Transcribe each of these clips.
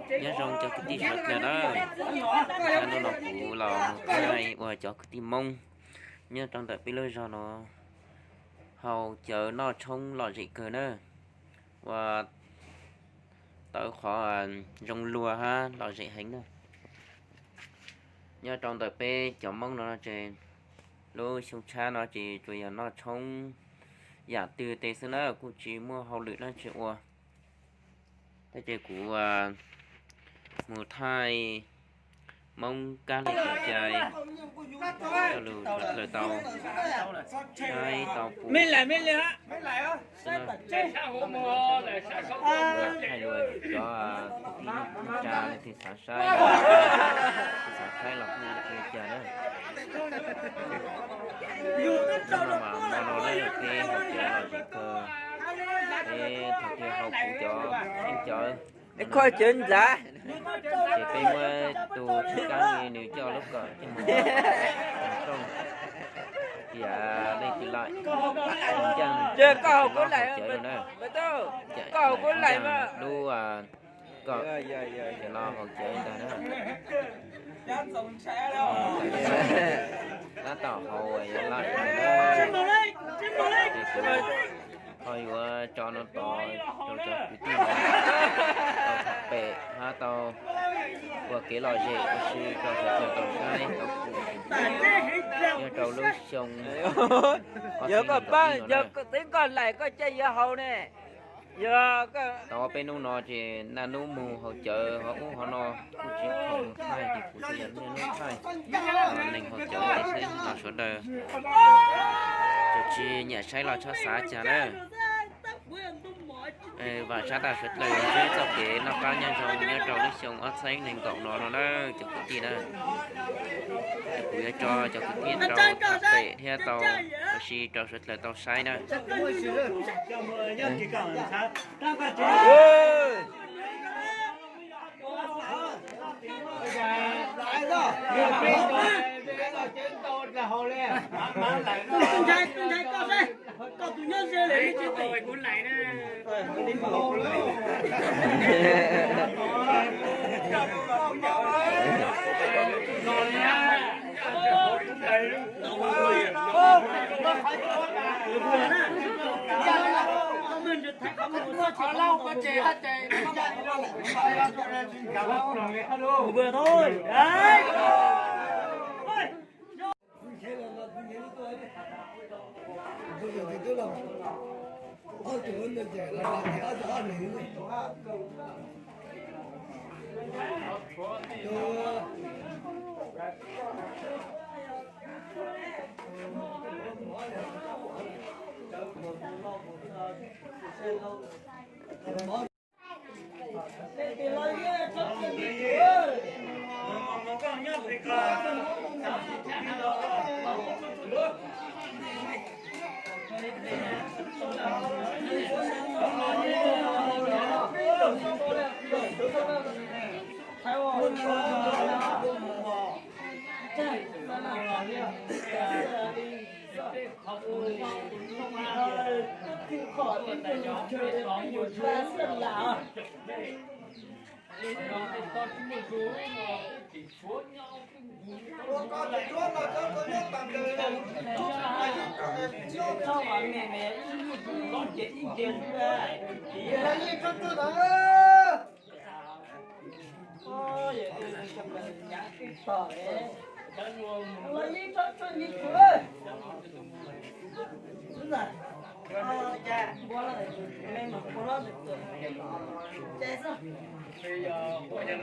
Nyob zoo cov kwv tij sawv daws na, hnub no kuv los mus thaij ua cov kwv tij Hmoob nyob rau ntawm peb lub zog no haus cawv noj tshoob lom zem kawg na, ua tau qhov zoo luag hab lom zem heev na. Nyob rau ntawm peb cov Hmoob no ces lub xyoo tshab no ces tsuas yog noj tshoob yam twg tes xwb na, kuj tsis muaj hauj lwm dab tsi ua. Tab sis kuv mus thaij Hmoob kab li kev cai coj lug sawv dlawg tau saib tau pum xwb na. Thaij lug cov kwv tij neej tsa leej twg xav saib, leej twg xav saib los kuj ua li cas na. Hnub no mas hmo no na peb haus cawv lom zem kawg, peb thaum twg haus puv cov kheej cawv, kho cawv ntxav, ces peb muab tus tshwj kab li nws coj lub kawm coj mus rooj, tias leej twg laim ncaaj ces los haus cawv lug na. Koj haus kuv laim mas lub kawm ces los haus cawv ntag na. Tab tom haus yuav laim na. Ces kuv ho yuav tso no tod rau cov kwv tij tau tham pem hab tau ua kev lom zem ua si rau sawv dlawg tau saib tau pum nyob rau lub xyoo ob txhiab nees nkaum ib no na. Yog koj pab, yog txeeb koj laim koj cia yuav haus ne. Tau ob peb hnub no ces naj nub mus haus cawv hov ub hov no kuj tsis khoom mus thaij ces kuv tsuas yog niaj hnub thaij neeg haus cawv ces xwb los sawv daws tsis nyiam saib los txhob xav cas na. Vam sab tas sawv dlawg ntsib txoj kev noj qab nyob zoo nyob rau lub xyoo ob txhiab nees nkaum no no na cov kwv tij na. Ces kuv yuav tso cov kwv tij rau tham pem thiab tau ua si rau sawv dlawg tau saib na.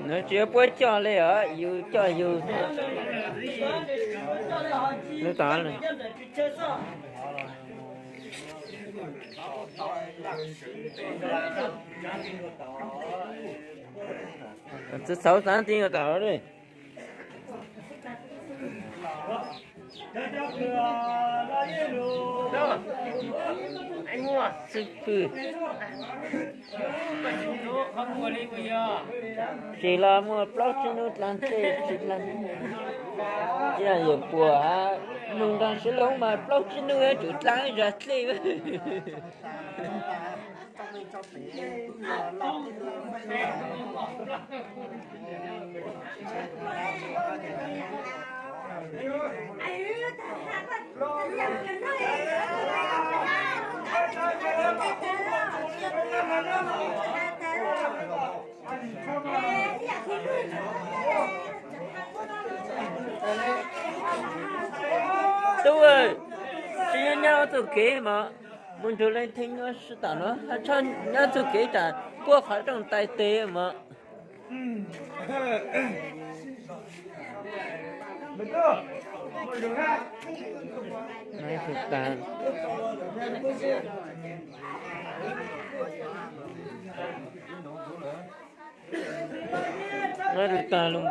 Nws tsis puab coj li os, yus coj yus. Nws tod, txawv xav ti tom li. Xib fwb, tsis los muaj plaub tsib hnub dlaag tej tsis dlaag. Ib yam puas nug nraag sib loob mas plaub tsib hnub yuav tsum dlaag zag dlej. Tub, tsis nyob nyob txoj kev mas mus nrug leej theej nyob sib tom no, nyob txoj kev tas kuaj qhov rooj tais tes mas. Tag lug mus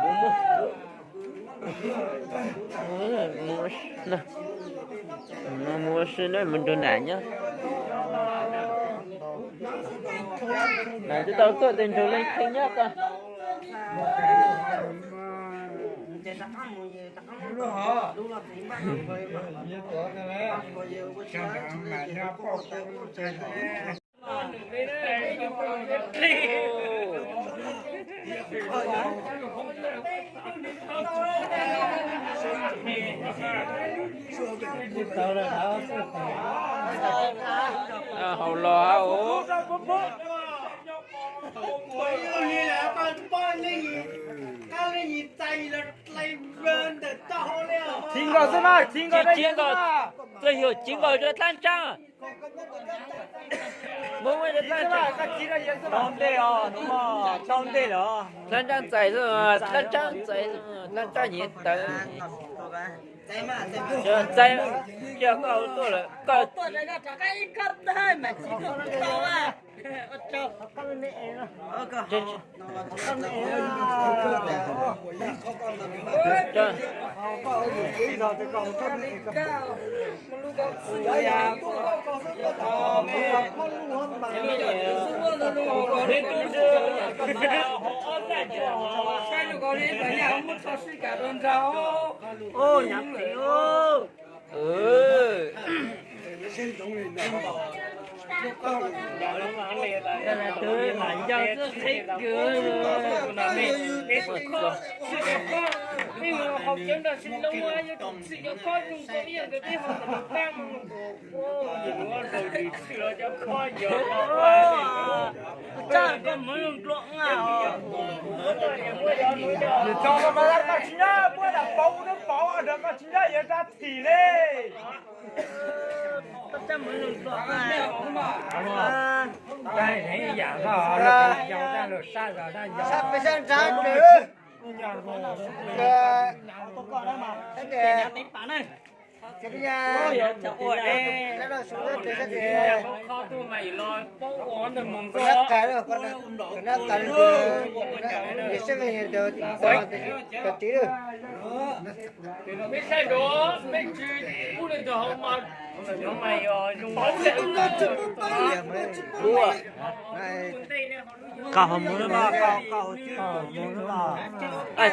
ua si na, mus ua si na, mus nrug nam nyob. Nam twb tau tuaj tes nrug leej theej nyob koj. Haus los hab os. Tsis nkaus xwb mas, tsis nkaus, tsis nkaus, txawj yog tsis nkaus rau dlaab tsaab. Mus ua dlaab tsaab, dlaab tsaab ntxais xwb, dlaab tsaab ntxais, dlaab tsaab nyiav tawv. Ntxais, cia koj tuaj lawm koj. Koj tsis nyob, puab lam pauv neb pauv, koj tsis nyob yuav rab thim li.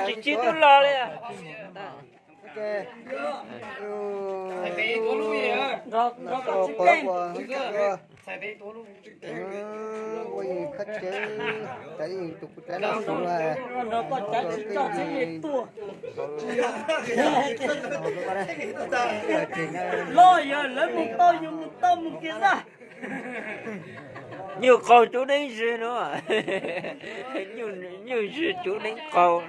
Tsis tsis tub los li. Los yog lawv mus tau yus mus tau mus kiag xwb. Nyuj qaug cub neeb zig no. Nyuj zig cub neeb qaug.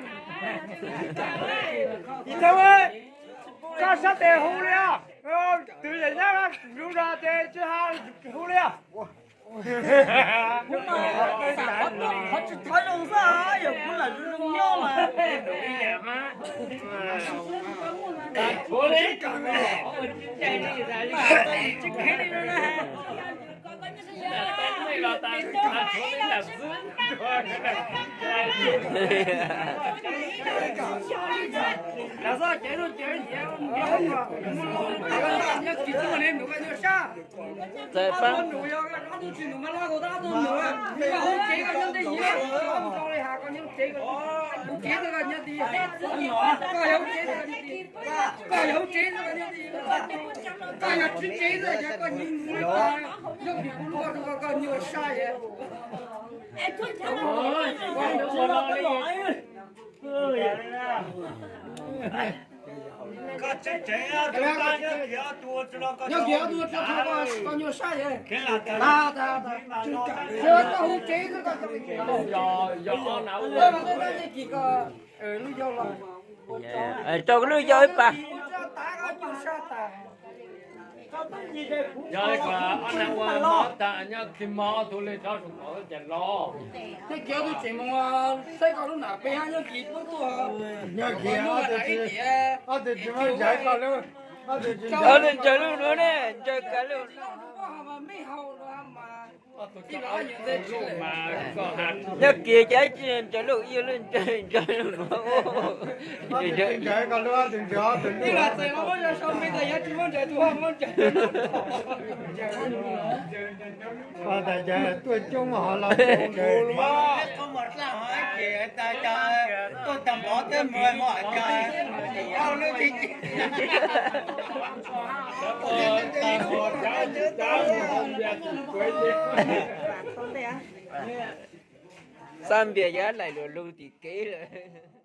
Koj sab tes hu li os. Twv yam nyab lub zog ces tsis hu li os. Qhov tsis thov zoo xwb, yog kuv lam zoo nyob mas. Txawm pab Tsev xwb koj nyob tid, koj yog hauv tsev xwb koj nyob tid, koj yog hauv tsev xwb koj nyob tid, koj yog tsev tsev xwb ces koj nyob mus li cas, yog vim kuv luag rau koj, koj nyuaj sab es. Nyob kiag ob tug tso, koj nyuaj sab es. Tag tag tag, koj hu tsev xwb koj, koj mas tej kis koj lub yau los, rau lub yau ib pas. Yog ob nag ua mob tag nyob kis mob tug li tsob su kov ces los. Nyob kiag ob tug tseem mus saib koj lub nam peb hab nyob kis pub tuaj. Nyob kis ob tug tsis muab ncaws koj lub, ob tug tsis ncaws lub nuav ne, ncaws kag lub. Nyob kis ces tsis ncaws lub, ib lub ncaws ncaws lub nuav. Ncaws koj lub, ob tug ncaws ob tug lub. Tuaj coob ho los ncaws. Xab Npias yog laim luas lug tim kev lawm.